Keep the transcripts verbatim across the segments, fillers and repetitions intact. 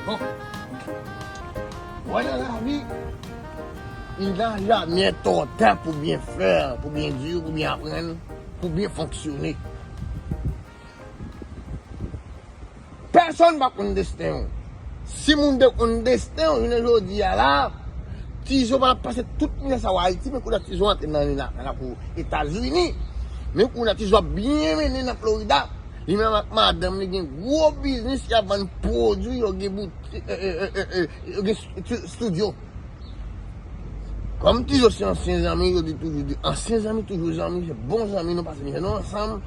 Bon. Wè nan lavi, il n'a jamais trop tard pour bien faire, pour bien dire, pour bien apprendre, pour bien fonctionner. Pèsonn pa konn desten w. Si moun te konn desten w, jounen jodi a la, Tizo pa t ap pase tout mizè sa yo Ayiti, men kounye a Tizo antre nan, nan, nan lakou Etazini. Men kounye a Tizo ap byen mennen nan Florida. Li menm ak madanm li gen gwo biznis, y ap vann pwodui, yo gen boutik, e, e, e, e, e, yo gen stu-, studio. Kòm Tizo se ansyen zanmi, yo di toujou di ansyen zanmi toujou zanmi, se bon zanmi, nou pase mizè nou ansanm.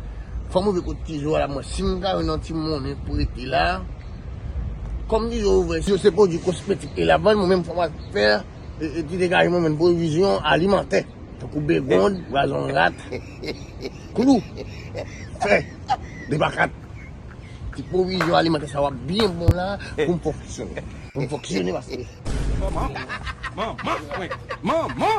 Fò m rive kot Tizo a la, mwen, si m ka jwenn yon ti monnen pou rete la. Kòm Tizo ouvè, Tizo se pwodui kosmetik e l ap vann, mwen menm fò m al fè, e, e, ti degaje mwen menm pwovizyon alimantè. Tankou begonn, pwazon rat, klou, fè, depakat. Ti pwovizyon alimantè sa yo ap byen bon la pou m fonksyone. Pou m fonksyone paske. Manman, manman, wi, manman.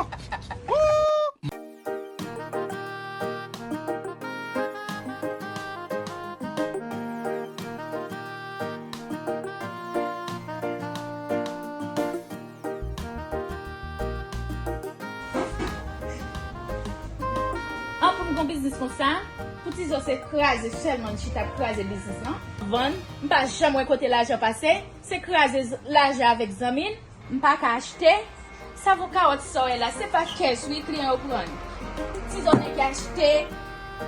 An pou m gon biznis konsa, pou Tizo se kraze sèlman, l chita ap kraze biznis lan. Vann, m pa janm wè kote lajan pase, se kraze z-, lajan avèk zanmi l, m pa ka achte. Savo kawòt sa w wè la, se pa kèch wi kliyan yo pran. Tizo nèg ki achte,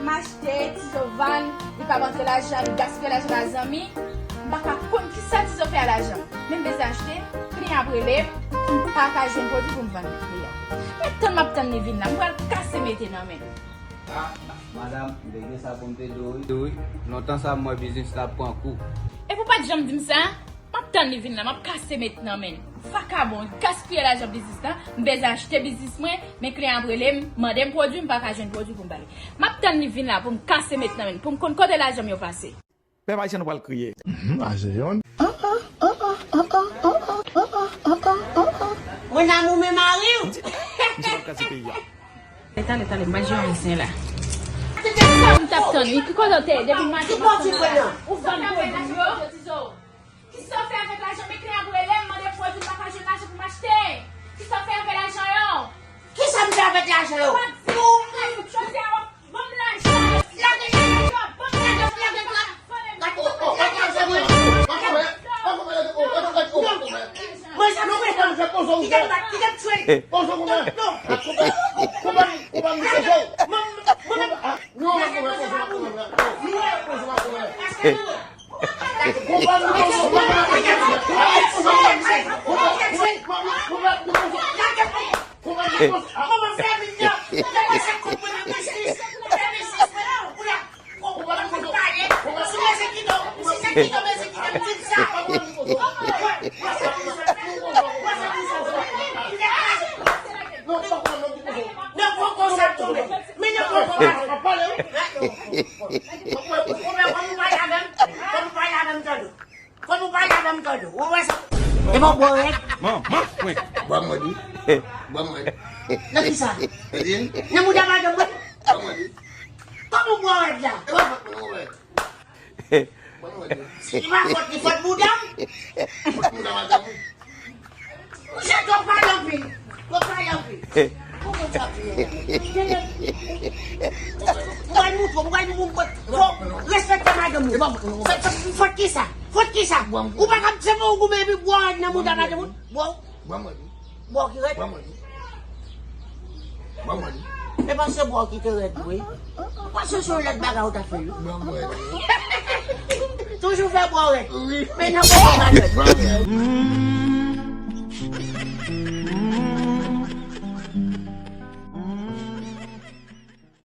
m achte, Tizo vann, li pa montre lajan, li gaspiye lajan ba zanmi. M pa ka konn kisa Tizo fè a lajan. Men m bezwen achte, kliyan ap rele m, m pa ka jwenn pwodui pou m vann kliyan. Men tann m ap tann li vin la, m pral kase mete nan men l. Ah, madanm, m te gen sa pou m te di w wi. Wi, lontan sa m wè biznis la ap pran kou. Epi w pa t janm di m sa? M ap tann li vin la, m ap kase met nan men l. Vakabon, gaspiye lajan biznis la. M bezwen achte biznis mwen, men kliyan ap rele m, mande m pwodui, m pa ka jwenn pwodui pou m ba li. M ap tann li vin la pou m kase met nan men l, pou m konn kote lajan m yo pase. Pèp ayisyen nou pral kriye. Mhm, a se yon. Mon amour, men mari w. M se p ap kraze peyi a. Tale, tale, m pa jwe ayisyen la. Sa m t ap tann wi, ki kote w te ye depi maten m ap tann w la. Ou vann pwodui yo. Kisa w fè avèk lajan? Men kliyan ap rele m, mande pwodui, m pa ka jwenn lajan pou m achte. Kisa w fè avèk lajan yo? Kisa m fè avèk lajan yo? Ou pa di. Jodi a w ap ban m lajan. Lage, lage, lage, lage. Mwen sa nou mwen fè. Kite m bat, kite m tchwe. Non, non. Mwen, mwen, mwen, mwen, mwen, mwen. Nan kòkò sa tonbe. Men nan kòkò sa tonbe. Fò nou pale avè m. Fò nou pale avè m tande. Fò nou pale avè m tande. Ou wè sa? E pa bò rèd. Manman, wi. Bò mwen di. Bò mwen. Nan ki sa? Nan mouda madanm mwen. Bò mwen di. Kòman bò rèd la? E pa fòt mwen, non, wè. Bò mwen di. Se pa fòt li, fòt mouda m. Fòt mouda madanm ou. Monchè, twòp pale anpil. Twòp pale anpil. Kòman sa fè? M pral moutre w, m pral moutre w, fò respekte madanm ou. Fòt, fòt, fòt kisa? Fòt kisa? Ou pa ka, se pa ou goumen epi bò nan mouda madanm ou? Bò. Bò ki rèd? Bò ki te rèd, wi. Mwen panse bò ki te rèd, wi. Mwen panse se yon lòt bagay ou ta fè, wi. Toujou fè bò rèd. Wi. Men nan bò ki pa rèd.